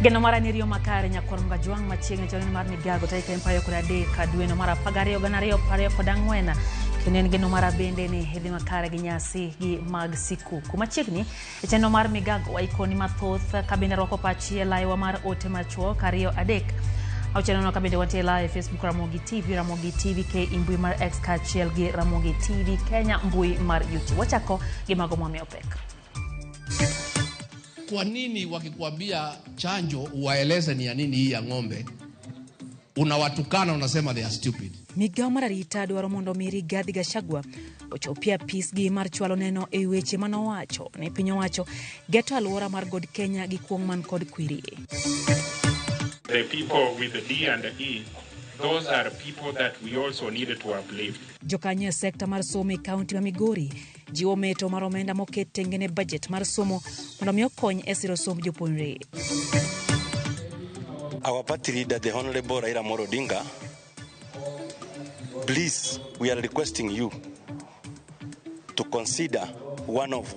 Geno mara ni riyo makare nyakwar Mgajwang' machiegni chon mar Migago tarik en 23 dweno mar 12 2024 kendo en geno mara bende ni idhi makare gi nyasi gi mag sikuku. Machiegni e chenro mar Migago waikoni mathoth ka bende rwako pachi e laiwa mar ote machuok 2 3 6 ka bende wantie live e Facebook Ramogi TV, Ramogi TV K e mbui mar X kaachiel gi Ramogi TV Kenya mbui mar YouTube. Wachako gi mago mwamiyo pek. Kwa nini wakikwambia chanjo uwaeleze ni ya nini hii ya ng'ombe, unawatukana unasema they are stupid? Migawo mar arita dwaro mondo mi Rigathi Gachagua ochopi e apisgi mar chwalo neno e weche manowacho ni piny owacho geto alwora mar God Kenya gi kuong' man kod kwiri. The people with the D and the E, those are people that we also need to uplift. Jokanyo e sekta mar somo e kaunti ma Migori jiwo meto mar omenda moket tenge ne bajet mar somo mondo mi okony e siro somb jopuonjre. Our party leader, the Honorable Raila Amolo Odinga, please, we are requesting you to consider one of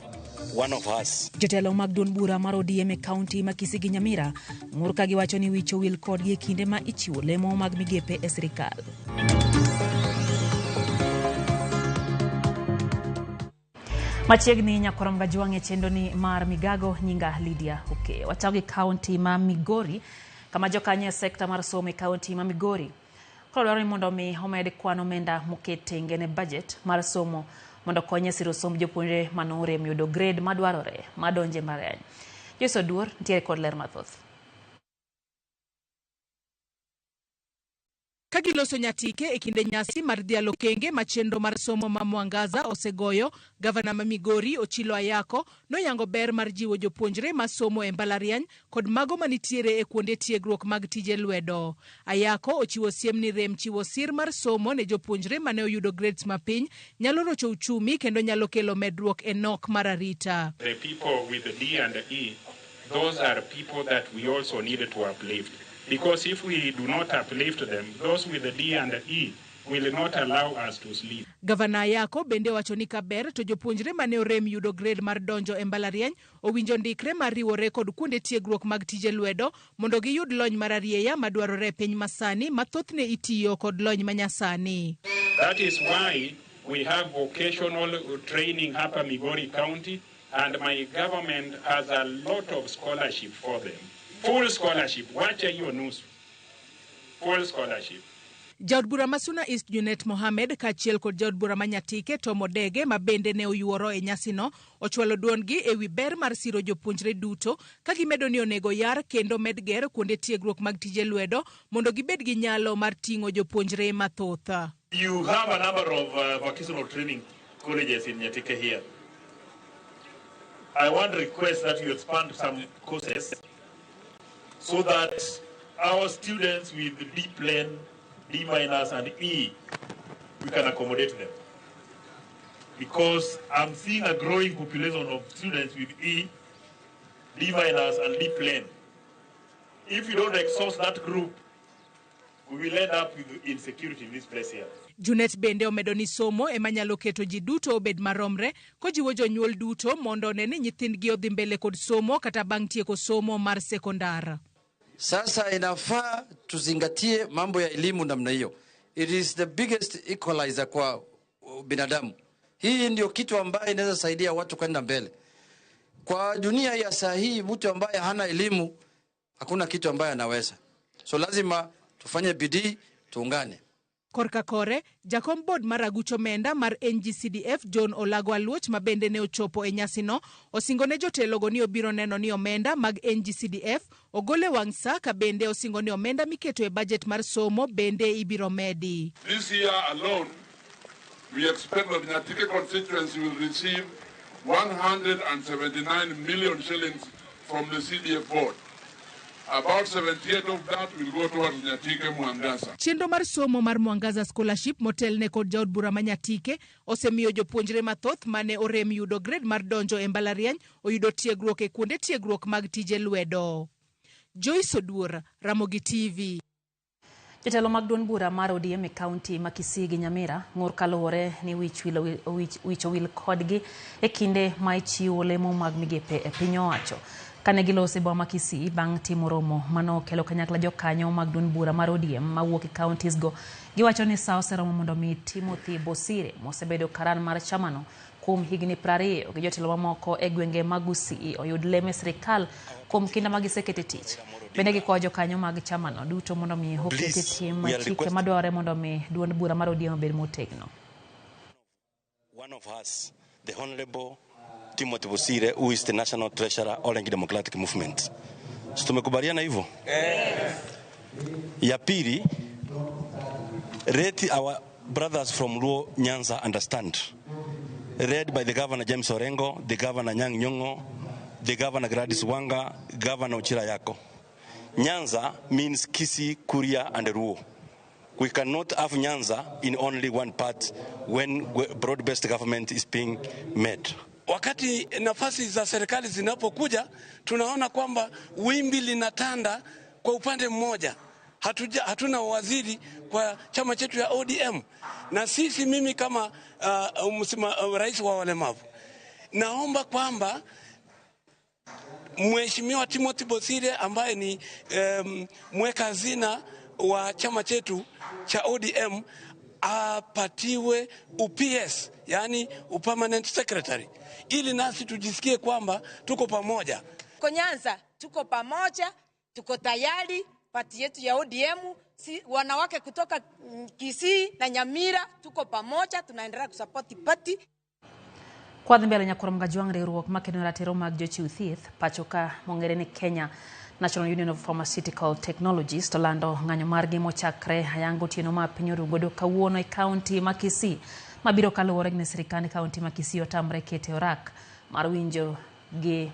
us. Jotelo mag duond bura mar ODM e kaunti ma Kisii gi Nyamira ng'ur ka giwacho ni wich owil kodgi e kinde ma ichiwo lemo mag migepe e sirikal. Machiegni nyakwar Mgajwang' e chenro ni mar Migago, nyinga Lydia Okeyo. Wachako gi kaunti ma Migori, kama jokanyo e sekta mar somo e kaunti ma Migori koro dwaro ni mondo mi omed kwan omenda moket tenge ne bajet mar somo mondo okony e siro somb jopuonjre manorem yudo grade madwarore madonje e mbalariany. Joyce Oduor nitiere kod ler mathoth. Ka giloso Nyatike e kinde nyasi mar dhialo okenge ma chenro mar somo ma Mwangaza osegoyo, gavana ma Migori Ochilo Ayako noyango ber mar jiwo jopuonjre ma somo e mbalariany kod mago manitiere e kuonde tiegruok mag tije lwedo. Ayako ochiwo siem ni rem chiwo sir mar somo ne jopuonjre mane oyudo grades mapiny nyalo rocho uchumi kendo nyalo kelo medruok e nok mar arita. The people with the D and the E, those are people that we also need to uplift. Because if we do not uplift them, those with the D and the E will not allow us to sleep. Gavana Ayako bende owacho ni kaber to jopuonjre mane orem yudo grade mar donjo e mbalariany owinjo ndikre mar riwore kod kuonde tiegruok mag tije lwedo mondo giyud lony mararieya madwarore e piny masani ma thothne itiyo kod lony manyasani. That is why we have vocational training hapa Migori County, and my government has a lot of scholarship for them. Full scholarship, wacha hiyo nusu. Full scholarship. Jaod bura ma Suna East Junet Mohamed kaachiel kod jaod bura ma Nyatike Tom Odege ma bende ne oyuoro e nyasino ochwalo duondgi ewi ber mar siro jopuonjre duto ka gimedo ni onego yar kendo med ger kuonde tiegruok mag tije lwedo mondo gibed gi nyalo mar ting'o jopuonjre mathoth. You have a number of vocational training colleges in Nyatike here. I want to request that you expand some courses so that our students with D plane, D minus and E, we can accommodate them. Because I'm seeing a growing population of students with E, D minus and D plane. If you don't exhaust that group, we will end up with insecurity in this place here. Junet bende omedo ni somo ema nyalo keto ji duto obed maromre kojiwo jonyuol duto mondo one ni nyithindgi odhi mbele kod somo kata bang' tieko somo mar sekondar. Sasa inafaa tuzingatie mambo ya elimu namna hiyo. It is the biggest equalizer kwa binadamu. Hii ndio kitu ambayo inaweza saidia watu kwenda mbele. Kwa dunia ya saa hii, mtu ambaye hana elimu hakuna kitu ambaye anaweza. So lazima tufanye bidii, tuungane. Korka kore, jakom board mar aguch omenda mar NGCDF John Olago Aluoch ma bende ne ochopo e nyasino osingo ne jotelogo ni obiro neno ni omenda mag NGCDF ogol e wang' sa ka bende osingo ni omenda miketo e bajet mar somo bende ibiro medi. This year alone, we expect that Nyatike constituency will receive 179 million shillings from the CDF board. About 78 of that will go towards Nyatike Mwangaza. Chenro mar somo mar Mwangaza Scholarship motelne kod jaod bura ma Nyatike osemiyo jopuonjre mathoth mane orem yudo grade mar donjo e mbalariany oyudo tiegruok e kuonde tiegruok mag tije lwedo. Joyce Oduor, Ramogi TV. Jotelo mag duond bura mar ODM e kaunti ma Kisii gi Nyamira ng'ur kaluwore ni wich owil kodgi e kinde ma ichiwo lemo mag migepe e piny owacho. Kane giloso e boma ma Kisii bang' timo romo manokelo kanyakla jokanyo mag duond bura mar ODM mawuok e counties go, giwacho ni sa oseromo mondo mi Timothy Bosire mosebedo karan mar chamano kuom higni 20 gi jotelo mamoko e gwenge mag Gusii oyud lem e sirikal kuom kinda ma gisekete tich. Bende gikwayo jokanyo mag chamano duto mondo mi oket e tim chike madwarore mondo mi duond bura mar ODM obed motegno. One of us, the Honorable Timothy Bosire, who is the National Treasurer, Orange Democratic Movement. Si tumekubaliana hivyo? Yes. Ya pili, let our brothers from Luo Nyanza understand. Led by the Governor James Orengo, the Governor Nyang' Nyong'o, the Governor Gladys Wanga, Governor Ochila Yako. Nyanza means Kisii, Kuria, and Luo. We cannot have Nyanza in only one part when broad-based government is being made. Wakati nafasi za serikali zinapokuja, tunaona kwamba wimbi linatanda kwa upande mmoja. Hatuna waziri kwa chama chetu ya ODM. Na sisi, mimi kama rais wa walemavu, naomba kwamba Mheshimiwa Timothy Bosire ambaye ni mweka hazina wa chama chetu cha ODM apatiwe UPS, yani permanent secretary, ili nasi tujisikie kwamba tuko pamoja. Kwa Nyanza tuko pamoja, tuko tayari, pati yetu ya ODM, si, wanawake kutoka Kisii na Nyamira tuko pamoja, tunaendelea kusupport party. Kwa dhi mbele nyakwar Mgajwang' riwruok makeno ratiro mag jochiw thieth pacho ka mong'ere ni Kenya National Union of Pharmaceutical Technologists to lando ng'anyo margi mochakre ayanga otieno ma piny orugodo kawuono e kaunti ma Kisii mabiro kaluwore ni sirikand kaunti ma Kisii otamre kete orak mar winjo gi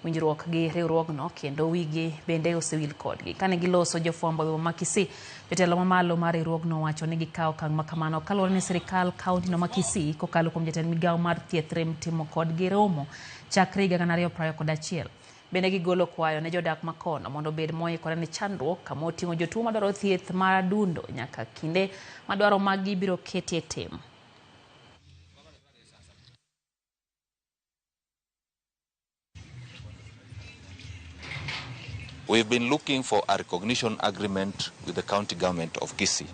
winjruok gi riwruogno kendo wigi bende osewil kodgi. Kane giloso jofwambo e boma ma Kisii, jotelo mamalo mar riwruogno owacho ni gikawo okang' makamano kaluwore ni sirikal kaunti no ma Kisii kokalo kuom jatend migawo mar thieth rem timo kodgi romo chakre higa 2021. Bende gigolo kwayo ne jodak makono mondo obed moikore ne chandruok kama oting'o jotuo madwaro thieth mar adundo nyaka kinde madwaro maggi biro ketie tim. We've been looking for a recognition agreement with the county government of Kisii.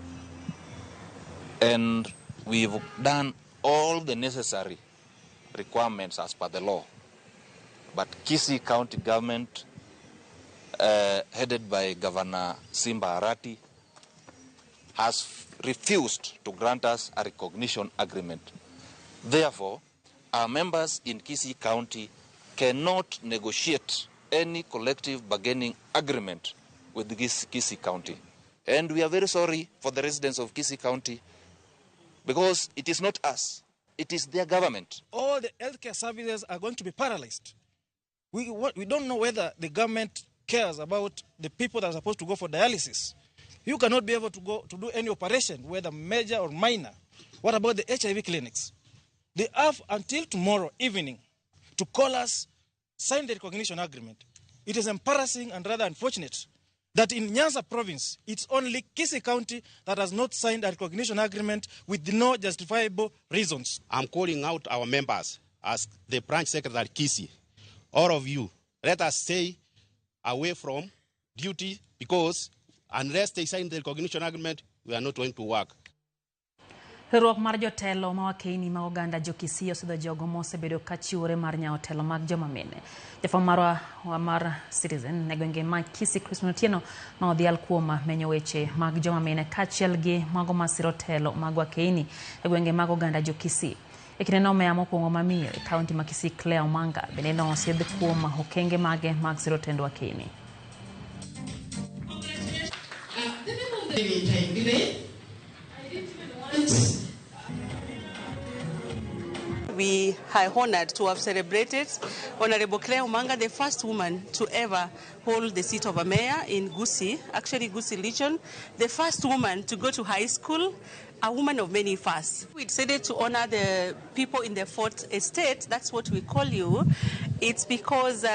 And we've done all the necessary requirements as per the law. But Kisii county government, headed by Governor Simba Arati, has refused to grant us a recognition agreement. Therefore, our members in Kisii County cannot negotiate any collective bargaining agreement with Kisii County. And we are very sorry for the residents of Kisii County because it is not us, it is their government. All the healthcare services are going to be paralyzed. We don't know whether the government cares about the people that are supposed to go for dialysis. You cannot be able to go to do any operation, whether major or minor. What about the HIV clinics? They have until tomorrow evening to call us, sign the recognition agreement. It is embarrassing and rather unfortunate that in Nyanza province, it's only Kisii County that has not signed a recognition agreement with no justifiable reasons. I'm calling out our members as the branch secretary Kisii. All of you, let us stay away from duty because unless they sign the recognition agreement, we are not going to work. Riwruok mar jotelo ma wakeini mag oganda jo Kisii osidho jogo mosebedo ka chiwore mar nyawo telo mag joma mine. Jafwambo marwa mar Citizen e gwenge mag Kisii Crispin Otieno nodhial kuom menyo weche mag joma mine kaachiel gi mago masiro telo mag wakeini e gwenge mag oganda jo Kisii. E kindeno meya mokwongo ma miyo e kaunti ma Kisii Claire Omanga bende nosidh kuom okenge mage mag siro tend wakeini. We are honored to have celebrated Honorable Claire Omanga, the first woman to ever hold the seat of a mayor in Gusii, actually Gusii region, the first woman to go to high school, a woman of many firsts. We decided to honor the people in the fourth estate, that's what we call you, It's because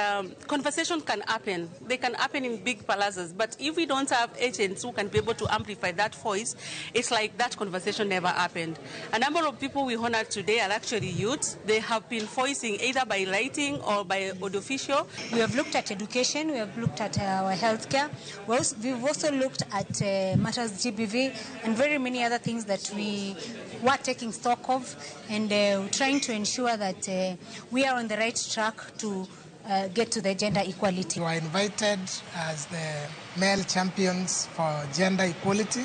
conversation can happen. They can happen in big palaces, but if we don't have agents who can be able to amplify that voice, it's like that conversation never happened. A number of people we honored today are actually youth. They have been voicing either by writing or by audiovisual. We have looked at education, we have looked at our healthcare, we've also looked at matters GBV and very many other things that we were taking stock of and trying to ensure that we are on the right track to get to the gender equality. You are invited as the male champions for gender equality,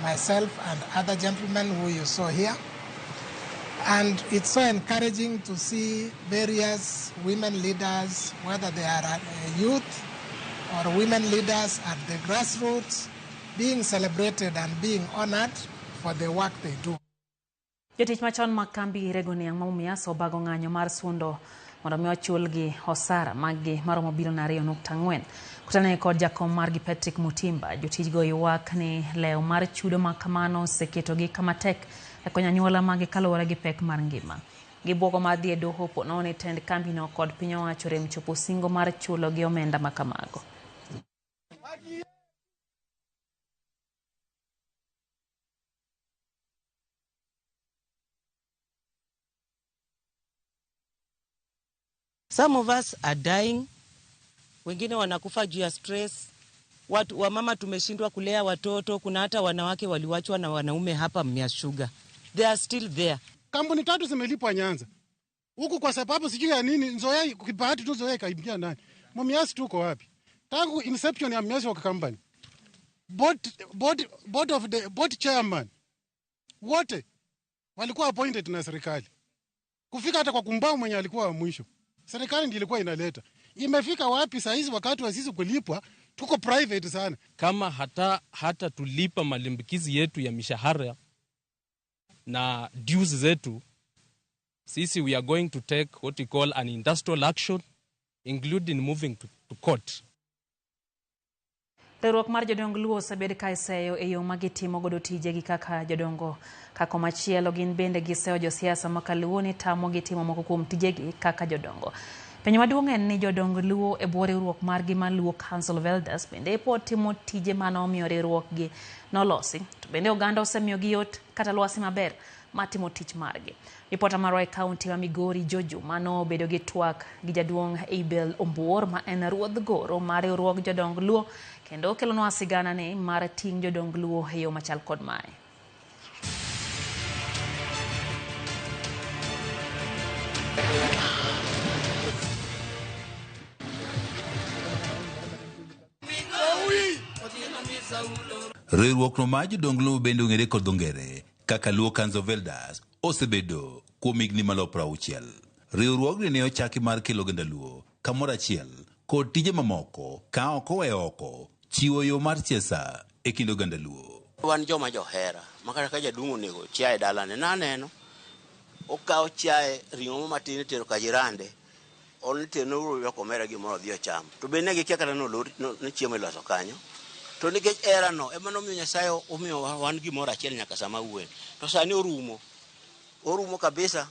myself and other gentlemen who you saw here. And it's so encouraging to see various women leaders, whether they are youth or women leaders at the grassroots, being celebrated and being honored for the work they do. Jotich machon mag kambi rego niang' ma Mumias obago ng'anyo mar sundo mondo mi ochulgi osara maggi maromo bilion 2.4. Kutanene kod jakom margi Patrick Mutimba, jotijgo ywak ni lew mar chudo ma kamano oseketogi kama tek e konyo anyuola magi kaluwore gi pek mar ngima. Gibuogo mar dhi e doho po nono ni tend kambino kod piny owacho rem chopo singo mar chulo gi omenda ma kamago. Some of us are dying, wengine wanakufa juu ya stress. Watu wamama tumeshindwa kulea watoto, kuna hata wanawake waliwachwa na wanaume hapa Mumias Sugar. They are still there. Kampuni tatu zimelipwa Nyanza. Huku kwa sababu sijui ya nini, Nzoia kibahati tu Nzoia ikaingia ndani. Mumias tuko wapi? Tangu inception ya Mumias Sugar Company. Board of the board chairman wote walikuwa appointed na serikali. Kufika hata kwa kumbao mwenye alikuwa wa mwisho. Serikali ndiyo ilikuwa inaleta. Imefika wapi saa hizi wakati wa sisi kulipwa tuko private sana. Kama hata tulipa malimbikizi yetu ya mishahara na dues zetu, sisi we are going to take what we call an industrial action, including moving to court. Riwruok mar jodong Luo osebed ka iseyo e yo ma gitimo godo tijegi kaka jodongo. Kako machielo gin bende giseyo josiasa ma kaluo ni tamogi timo moko kuom tijegi kaka jodongo. Penjo maduong' en ni jodong Luo e bwo riwruok margi mar Luo Council of Elders bende pod timo tije mane omiyo riwruokgi nolosi. To bende oganda osemiyogi yot kata lwasi maber mar timo tich margi. Ripota marwa e kaunti ma Migori Jojo mano obedo gi twak gi jaduong' Abel Ombuor ma en ruodh goro mar riwruog jodong Luo kendo okelonwa sigana ni mar ting' jodong Luo e yo machal kod mae. Riwruok no mar jodong Luo bende ong'ere kod dho ngere kaka Luo Council of Elders osebedo kuom higni maloyo 60. Riwruogni ne ochaki mar kelo oganda Luo kamoro achiel kod tije mamoko ka ok oweyo oko chiwo yo mar siasa e kind oganda Luo. Wan joma johera ma kata ka jaduong' onego chiaye dalane naneno okawo chiaye ring'o matin itero ka jirande on itero ywak omera gimoro odhi ocham to be ne gikia kata ni chiemo iloso kanyo. To nikech era no ema nomiyo Nyasaye omiyo wan gimoro achiel nyaka sama wuoyo. To sani orumo. Orumo kabisa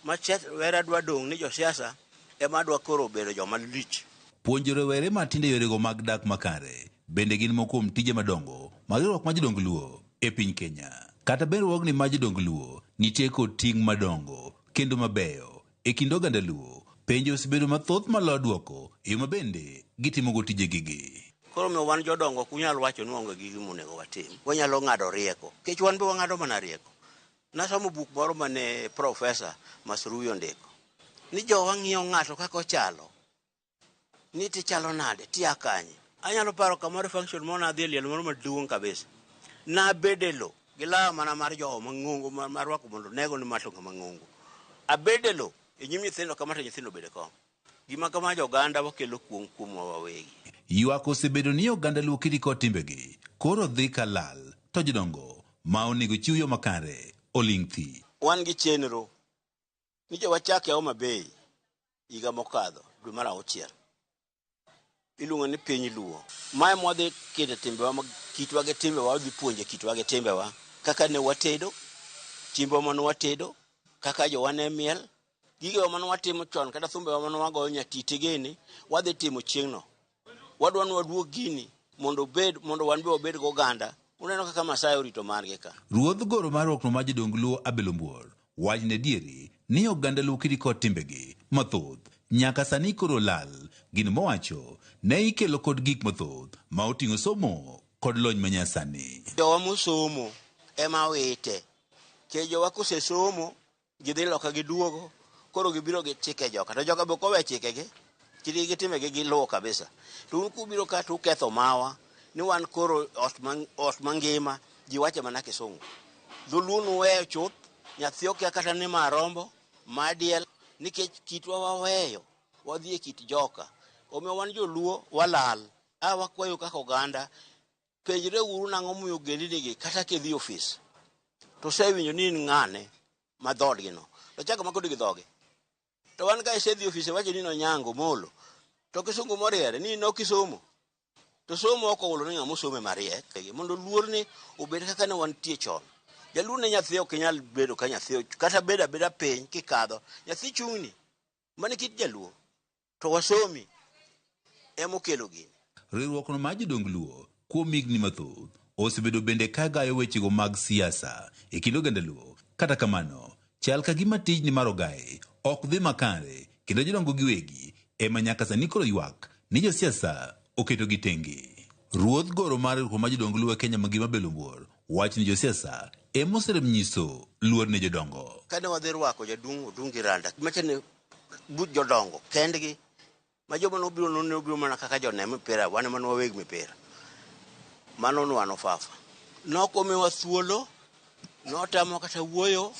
ma wera dwa dong' ni josiasa ema dwa koro bedo joma lich. Puonjo rowere matindo yorego mag dak makare bende gin moko kuom tije madongo mag riwruok mar jodong Luo e piny Kenya. Kata bed riwruogni mar jodong Luo nitie kod ting' madongo kendo mabeyo e kind oganda Luo, penjo osebedo mathoth maloyo duoko e yo ma bende gitimogo tijegigi. Koro miyo wan jodongo ok unyal wacho ni waonge gi gima onego watim. Wanyalo ng'ado rieko. Nikech wan be wang'ado mana rieko. Nasomo buk moro mane Profesa Masrui ondiko. Ni jowa ng'iyo ng'ato kaka ochalo. Ni tichalo nade, tia kanye. Anyalo paro kamoro function moro nadhi e liel moro maduong' kabisa. Nabedo e lo gi lawa mana mar jowo mang'ongo marwako mondo nego ni mato ng'ama ng'ongo. Abedo e lo e nyim nyithindo kama to nyithindo obedo e kom. Gima kama jo oganda wakelo kuong' kuomwa wawegi. Ywak osebedo ni oganda Luo kidi kod timbegi koro dhi kalal to jodongo ma onego chiw yo makare oling' thi. Wan gi chenro ni jowachake Homa Bay higa mokadho dwe mar 6. Iluongo ni piny Luo. Mae mwadhi keto timbewa, kitwa gi timbewa, wadhi puonje kitwa gi timbewa kaka ne watedo, chiembwa mane watedo, kaka jowa ne miel, Gigewa mane watimo chon kata thumbewa mane wagoyo nyatiti gini, wadhi timo chieng'no. Wadwa ni waduog gini mondo obed mondo wan be wabed goganda. Uneno kaka Masai orito margi ka. Ruodh goro mar riwruok mar jodong Luo Abel Ombuor wachne diere ni oganda Luo kidi kod timbegi mathoth nyaka sani koro lal. Gino mowacho ne ikelo kod gik mathoth ma oting'o somo kod lony manyasani. Jowa mosomo ema wite. Nikech jowa kosesomo, gidhi loka giduogo, koro gibiro gi chike joka. To joka be ok owe chikegi, chikgi gi timbegi giluwo kabisa. To un kubiro ka to uketho mawa, ni wan koro ot mangima, ji wacho mana kisungu. Dholuo nuweyo chuth, nyathi okia kata ni ma rombo, ma diel, nikech kitwa waweyo, wadhi e kit joka. Omiyo wan joluo walal. A wakwayo kaka oganda, penjre uru nang'o momiyo ogendini gi kata kidhi ofis to osewinjo ni in ng'ane ma dhoodgi no to chako mako gi dhoge. To wan ka isedhi ofis iwacho ni nonyango molo to kisungu moriere ni nok isomo to somo ok owulo ni ng'ama osome mariek mondo luor ni obed kaka ne wantie chon. Jaluo ne nyathi ok nyal bedo ka nyathi kata bedo abeda piny kikadho nyathi chung'ni mane kit jaluo to wasomi emokelo gini. Riwruok no mar jodong Luo kuom higni mathoth osebedo bende ka gayo wechego mag siasa e kind oganda Luo. Kata kamano, chal ka gima tijni mar ogaye ok dhi makare kendo jodongo giwegi ema nyaka sani koro ywak ni josiasa oketogi tenge. Ruodh goro mar riwruok mar jodong Luo e Kenya mangima Abel Ombuor wacho ni josiasa ema oserem nyiso luor ne jodongo. Kane wadhi rwako jaduong' Odungi Randa, machane buch jodongo kendgi ma joma nobiro no ne obiro mana kaka jone mipira, wan ema ne waweg mipira. Mano nwano fafa. Nok omiwa thuolo, notamo kata wuoyo,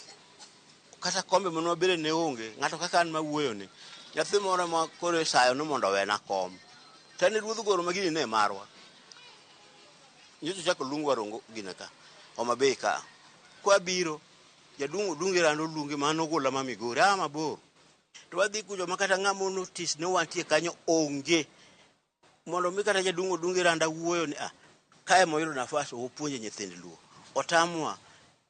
kata kombe mane wabede ne onge. Ng'ato kaka an mawuoyo ni, nyathi moro ma koro isayo ni mondo owena kom. To en ruodh goro ma gini ne marwa. Nyocha ochako luongwa Rongo gine ka, Homa Bay ka. Kwabiro, jaduong' Odungi Randa oluongi mano ogola ma Migori, a mabor. To wadhi kucho ma kata ng'ama notice ni wantie kanyo onge. Mondo mi kata jaduong' Odungi Randa wuoyo ni ah, kae moyudo nafas opuonje nyithind Luo. Otamwa,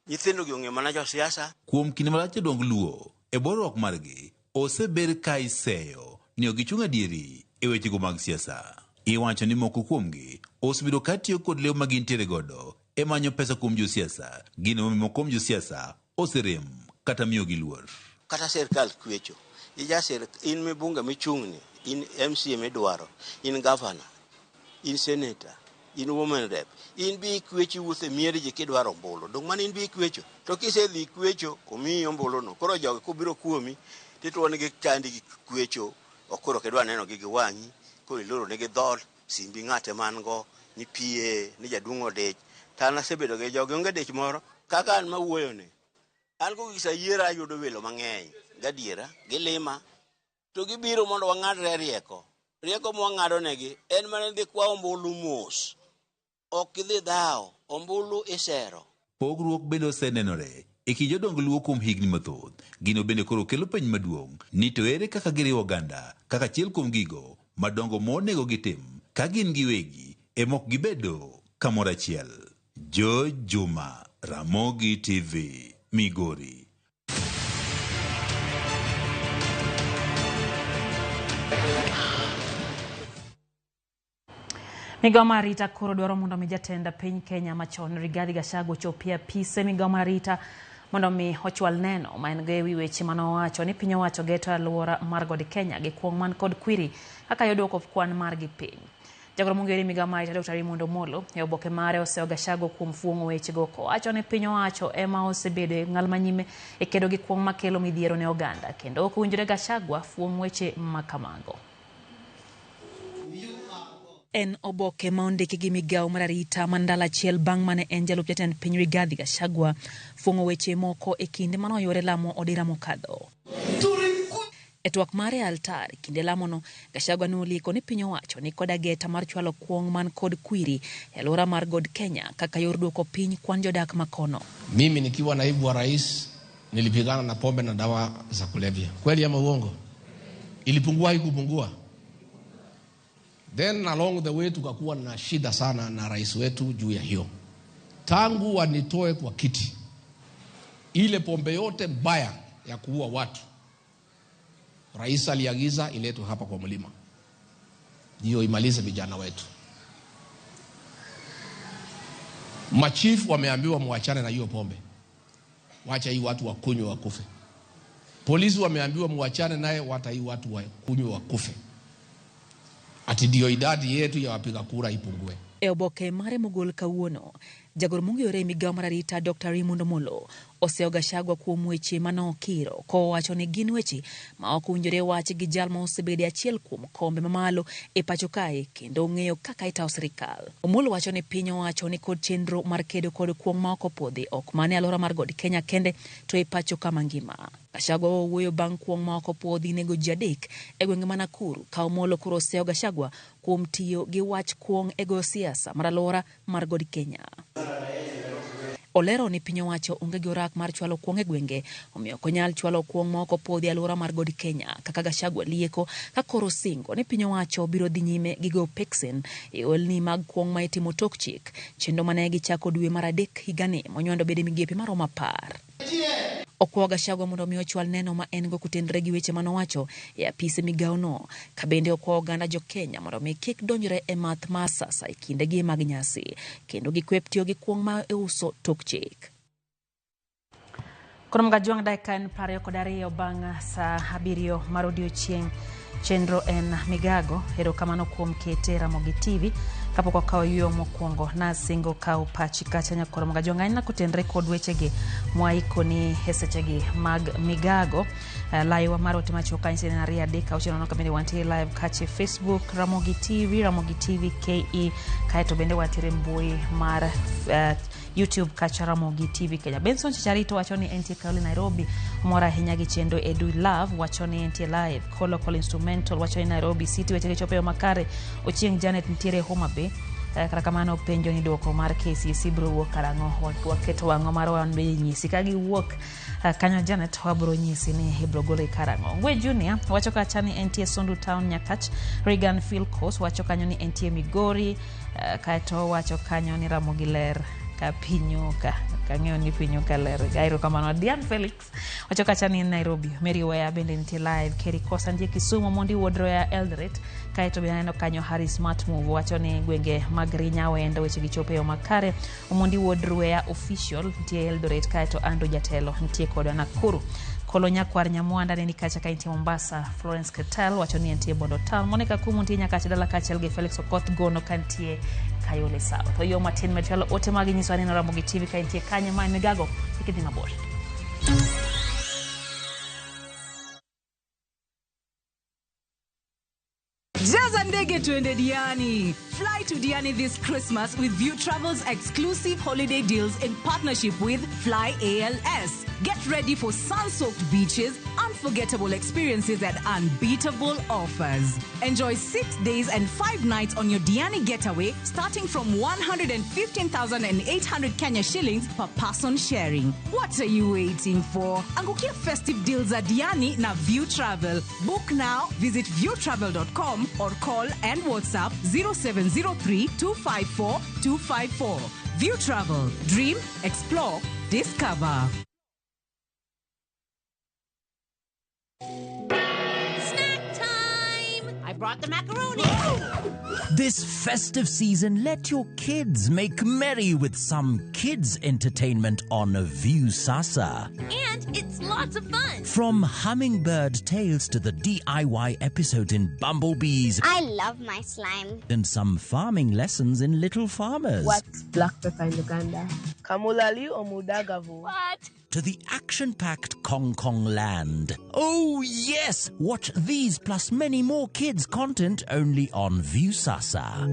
nyithindo gi ong'e mana josiasa. Kuom kinde malach jodong Luo e bwo riwruok margi oseber ka iseyo ni ok gichung' adieri e wechego mag siasa. Iwacho ni moko kuomgi osebedo ka tiyo kod lew ma gintiere godo e manyo pesa kuom josiasa, gino momiyo moko kuom josiasa oserem kata miyogi luor. Kata sirkal kwecho, in mibunge michung'ni, in MCA midwaro, in governor, in senator, in woman rep, in bi ikwecho iwuotho e mier ji kidwaro ombulu. Dong' mano in bi ikwecho. To kisedhi ikwecho, omiyi ombulu no. Koro jogi kobiro kuomi, tituo nigi chandi gi kwecho, ok koro ok idwa neno gi gi wang'i, koro iloro negi dhoot, simbi ng'ate man go, ni PA, ni jaduong' odich. To an asebedo gi jogi, onge dich moro. Kaka an mawuoyo ni, an kogik sa yiero ayudo welo mang'eny, gadiera, gilima, to gibiro mondo wang'adre rieko. Rieko mwang'ado negi en mana dhi kwa ombulu mos. Ok idhi dhawo, ombulu isero. Pogruok bende osenenore e kind jodong Luo kuom higni mathoth. Gino bende koro kelo penj maduong' ni to ere kaka giriwo oganda kaka achiel kuom gigo madongo monego gitim ka gin giwegi ema ok gibedo kamoro achiel. George Juma, Ramogi TV, Migori. Migawo mar arita koro dwaro mondo mi jatend piny Kenya machon Rigathi Gachagua ochopi e apise migawo mar arita mondo mi ochwal neno ma en go ewi weche mane owacho ni piny owacho geto alwora mar God Kenya gi kuong' man kod kwiri kaka yoduoko kwan margi piny. Jagoro mong'ere migawo mar arita Dr. Raymond Omolo e oboke mare oseyo Gachagua kuom fuong'o wechego kowacho ni piny owacho ema osebedo e ng'al manyime e kedo gi kuong' makelo midhiero ne oganda kendo ok owinjore Gachagua fuong' weche makamago. En oboke ma ondiki gi migawo mar arita ma ndalo achiel bang' mane en jalup jatend piny Rigathi Gachagua fuong'o weche moko e kinde mane oyude lamo odira mokadho. E twak mare e altar kinde lamono, Gachagua ne olieko ni piny owacho ni kod ageta mar chwalo kuong' man kod kwiri e alwora mar God Kenya kaka yor duoko piny kwan jodak makono. Mimi nikiwa naibu wa rais nilipigana na pombe na dawa za kulevya. Kweli ama uongo? Ilipungua haikupungua? Then along the way tukakuwa na shida sana na rais wetu juu ya hiyo. Tangu wanitoe kwa kiti, ile pombe yote mbaya ya kuua watu Rais aliagiza iletwe hapa kwa mlima ndio imalize vijana wetu. Machifu wameambiwa muachane na hiyo pombe, wacha hii watu wakunywe wakufe. Polisi wameambiwa muachane naye, wacha hii watu wakunywe wakufe, ati ndio idadi yetu ya wapiga kura ipungue. E oboke mare mogol kawuono, jagoro mong'iyore e migao mar arita Dr. Raymond Omolo oseyo Gachagua kuom weche manokiro kowacho ni gin weche ma ok owinjore wach gi jal ma osebedo e achiel kuom kombe mamalo e pacho kae kendo ong'eyo kaka itayo sirikal. Omolo wacho ni piny owacho ni kod chenro mar kedo kod kuong' ma ok opwodhi ok mana e alwora mar God Kenya kende to e pacho ka mangima. Gachagua owuoyo bang' kuong' ma ok opwodhi nego ji adek e gwenge ma Nakuru ka Omolo koro oseyo Gachagua kuom tiyo gi wach kuong' e goyo siasa mar alwora mar God Kenya. Olero ni piny owacho onge gi orak mar chwalo kuong' e gwenge, omiyo ok onyal chwalo kuong' ma ok opwodhi e alwora mar God Kenya kaka Gachagua lieko ka koro singo ni piny owacho biro dhi nyime gi goyo peksen e ohelni mag kuong' ma itimo tok chik, chenro mane gichako dwe mar adek higani monywando bede migepe maromo 10. Okwayo Gachagua mondo mi ochwal neno ma en go kotenore gi weche manowacho e apise migawono, ka bende okwayo oganda jo Kenya mondo mi kik donjre e math ma asasa e kindegi mag nyasi kendo gikwep tiyo gi kuong' ma iuso tok chik. Koro Mgajwang' dakika en 22 bang' saa 7 mar odiochieng'. Chenro en Migago. Erokamano kuom kete Ramogi TV. Kapok wakawo yueyo mokwongo, nasingo kawo pachi kacha nyakoro Mgajwang' ahinya kotenre kod wechegi mwaikoni e sechegi mag Migago. Live mar ote machuok kanyo siden 2 3 6 nono kabende wantiere live kacha e Facebook Ramogi TV, Ramogi TV KE, kaeto bende wantiere mbui mar YouTube kacha Ramogi TV Kenya. Benson Chicharito wacho ni entie Kaole Nairobi, mor ahinya gi chenro. Edu Love wacho ni entie live. Kolo Kolo Instrumental wacho ni Nairobi City wechege chopo e yo makare. Ochieng Janet nitiere Homa Bay. Kata kamano penjo ni duoko mar KCSE biro wuok karang'o? Waketo wang'wa mar wan be nyisi ka giwuok kanyo Janet wabiro nyisi ni ibiro gole karang'o. Ngwe Junior wacho kacha ni entie Sondu Town Nyakach. Regan Philcos wacho kanyo ni entie Migori. Kaeto wacho kanyo ni Ramogi ler ka pinyuka kang'eyo ni pinyuka ler. Erokamano. Diane Felix wacho kacha ni Nairobi. Mary Wea bende nitie live. Kerry Kosa nitie Kisumu. Mondi Wuod Roya Eldoret. Kaeto bende aneno kanyo Harry Smart Move wacho ni gwenge mag Rinyawendo weche gichopo e yo makare. Omondi Wuod Ruya Official nitie Eldoret. Kaeto Andrew Jatelo nitie kodwa Nakuru. Kolo Nyakwar Nyamwanda ne ni kacha ka entie Mombasa. Florence Ketel wacho ni entie Bondo Town. Monica Kumu nitie Nyakach dala kaachiel gi Felix Okoth Gono ka nitie Kayole South. Oyo matin med chwalo ote magi nyiso aneno Ramogi TV ka entie kanye ma Migago kik idhi mabor. Jaza ndege tuende Diani. Fly to Diani this Christmas with View Travel's exclusive holiday deals in partnership with Fly ALS. Get ready for sun-soaked beaches, unforgettable experiences and unbeatable offers. Enjoy 6 days and 5 nights on your Diani getaway starting from 115,800 Kenya shillings per person sharing. What are you waiting for? Angukia festive deals at Diani na View Travel. Book now, visit viewtravel.com or call and WhatsApp 0703 254 254. View Travel. Dream, explore, discover. Snack time! I brought the macaroni. This festive season, let your kids make merry with some kids entertainment on Viusasa. And it's lots of fun. From Hummingbird Tales to the DIY episodes in Bumblebees. I love my slime. And some farming lessons in Little Farmers. What's black pepper in Uganda? Kamulali or Mudagavu? What? To the action-packed Kong Kong Land. Oh yes! Watch these plus many more kids content only on Viusasa.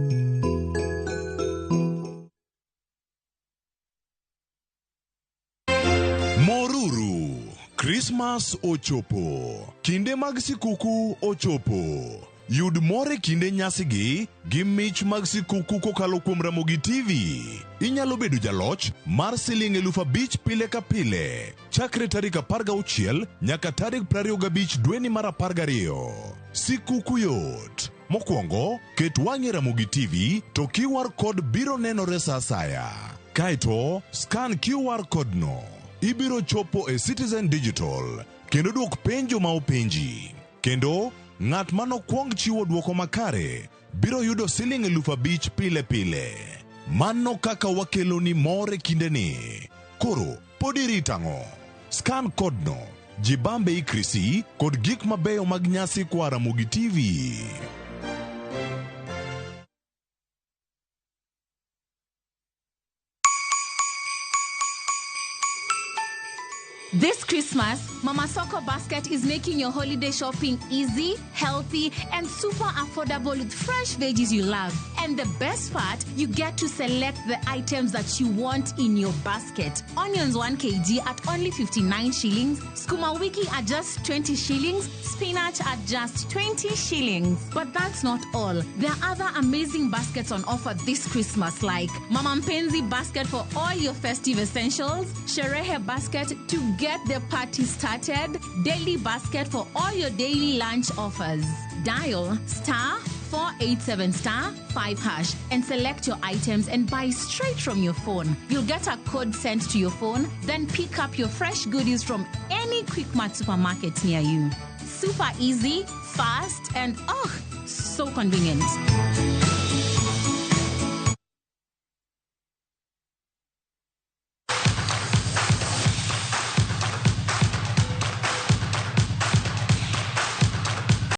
Moruru, Christmas ochopo. Kinde mag sikuku ochopo. Yud mor e kinde nyasigi gi mich mag sikuku kokalo kuom Ramogi TV. Inyalo bedo jaloch mar siling 5,000 pile ka pile chakre tarik 16 nyaka tarik 25 dweni mar 12. Sikuku yot. Mokwongo, ket wang'i Ramogi TV to QR code biro nenore sa asaya. Kaeto, scan QR code no. Ibiro chopo e Citizen Digital kendo dwok penjo ma openji. Kendo ng'at manokwong chiwo dwoko makare biro yudo siling 5,000 pile pile. Mano kaka wakeloni mor e kindeni. Koro pod irito ang'o? Scan kodno, jibambe ikrisi kod gik mabeyo mag nyasi koa Ramogi TV. This Christmas, Mama Soko Basket is making your holiday shopping easy, healthy, and super affordable with fresh veggies you love. And the best part, you get to select the items that you want in your basket. Onions 1 kg at only 59 shillings, skuma wiki at just 20 shillings, spinach at just 20 shillings. But that's not all. There are other amazing baskets on offer this Christmas, like Mama Mpenzi basket for all your festive essentials, Sherehe basket to get the party started, daily basket for all your daily lunch offers. Dial star 487 star 5 hash and select your items and buy straight from your phone. You'll get a code sent to your phone, then pick up your fresh goodies from any Quickmart supermarket near you. Super easy, fast, and oh, so convenient.